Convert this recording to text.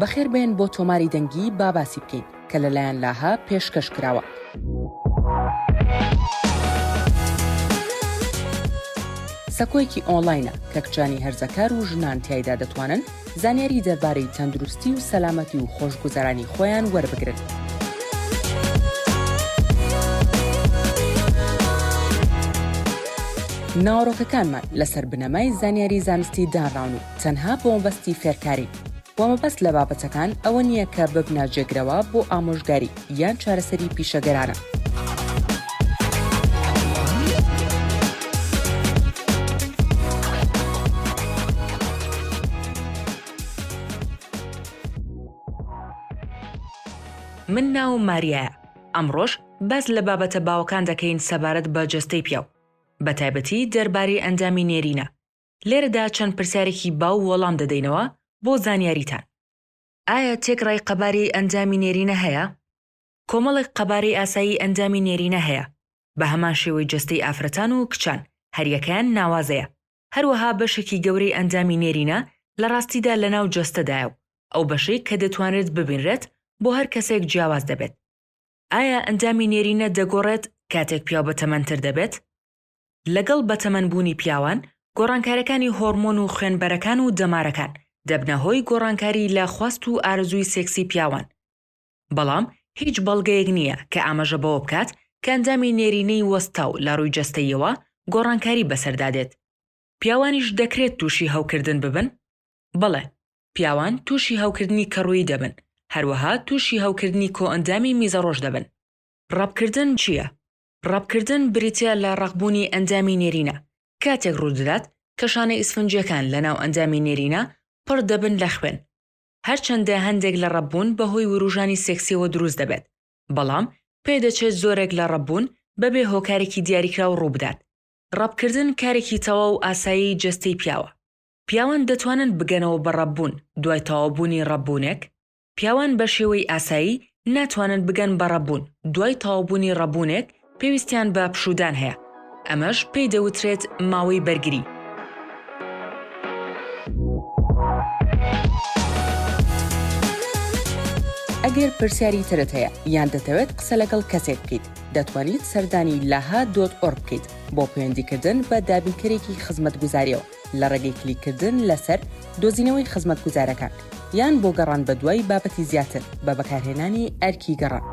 بەخێربێن بۆ تۆماری دەنگی با باسی بکەین کە لەلایەن لاها پێشکەش کراوە. سەکۆیەکی ئۆنلاینە کە کچانی هەرزەکار و ژنان تیایدا دەتوانن زانیاری دەربارەی تەندروستی و سەلامەتی و خۆشگوزەرانی خۆیان وەربگرن. ناوەڕۆکەکانمان لەسەر بنەمای زانیاری زانستی دانراون و تەنها بۆ مەبەستی فێرکارین و مەبەست لە بابەتەکان ئەوە نییە کە ببنە جێگرەوە بۆ ئامۆژگاری یان چارەسەری پیشەگەرانە. من ناوم ماریایە، ئەمڕۆش باس لە بابەتە باوەکان دەکەین سەبارەت بە جەستەی پیاو، بەتایبەتی دەربارەی ئەندامی نێرینە. لێرەدا چەند پرسیارێکی باو وەڵام دەدەینەوە بۆ زانیاریتان. ئایا تێکڕای قەبارەی ئەندامی نێرینە هەیە؟ کۆمەڵێک قەبارەی ئاسایی ئەندامی نێرینە هەیە، بە هەمان شێوەی جەستەی ئافرەتان و کچان، هەریەکەیان ناوازەیە. هەروەها بەشێکی گەورەی ئەندامی نێرینە لە ڕاستیدا لەناو جەستەدایە و ئەو بەشەی کە دەتوانرێت ببینرێت بۆ هەر کەسێک جیاواز دەبێت. ئایا ئەندامی نێرینە دەگۆڕێت کاتێک پیاو بەتەمەنتر دەبێت؟ لەگەڵ بەتەمەنبوونی پیاوان، گۆڕانکاریەکانی هۆڕمۆن و خوێنبەرەکان و دەمارەکان دەبنە هۆی گۆڕانکاری لە خواست و ئارەزووی سێکسی پیاوان، بەڵام هیچ بەڵگەیەک نییە کە ئاماژە بەوە بکات کە ئەندامی نێرینەی وەستاو لە ڕووی جەستەییەوە گۆڕانکاری بەسەردا دێت. پیاوانیش دەکرێت تووشی هەوکردن ببن؟ بەڵێ، پیاوان تووشی هەوکردنی کەڕوویی دەبن، هەروەها تووشی هەوکردنی کۆئەندامی میزەڕۆژ دەبن. ڕەپکردن چییە؟ ڕەپکردن بریتییە لە ڕەقبوونی ئەندامی نێرینە، کاتێک ڕوودەدات کە شانە ئیسفنجییەکان لەناو ئەندامی نێرینە پڕ دەبن لە خوێن. هەرچەندە هەندێک لە ڕەپبوون بەهۆی وروژانی سێکسییەوە دروست دەبێت، بەڵام پێدەچێت زۆرێک لە ڕەپبوون بەبێ هۆکارێکی دیاریکراو ڕووبدات. ڕەپکردن کارێکی تەواو ئاسایی جەستەی پیاوە. پیاوان دەتوانن بگەنەوە بە ڕەپبوون دوای تەواوبوونی ڕەپبوونێک؟ پیاوان بە شێوەی ئاسایی ناتوانن بگەن بە ڕەپبوون، دوای تەواوبوونی ڕەپبوونێک پێویستیان بە پشوودان هەیە، ئەمەش پێی دەوترێت ماوەی بەرگری. ئەگەر پرسیاری ترت هەیە یان دەتەوێت قسە لەگەڵ کەسێک بکەیت، دەتوانیت سەردانی لاها dot org بکەیت بۆ پەیوەندیکردن بە دابینکەرێکی خزمەتگوزارییەوە. لە ڕێگەی کلیککردن لەسەر دۆزینەوەی خزمەتگوزارەکان یان بۆ گەڕان بەدوای بابەتی زیاتر بە بەکارهێنانی ئەرکی گەڕان.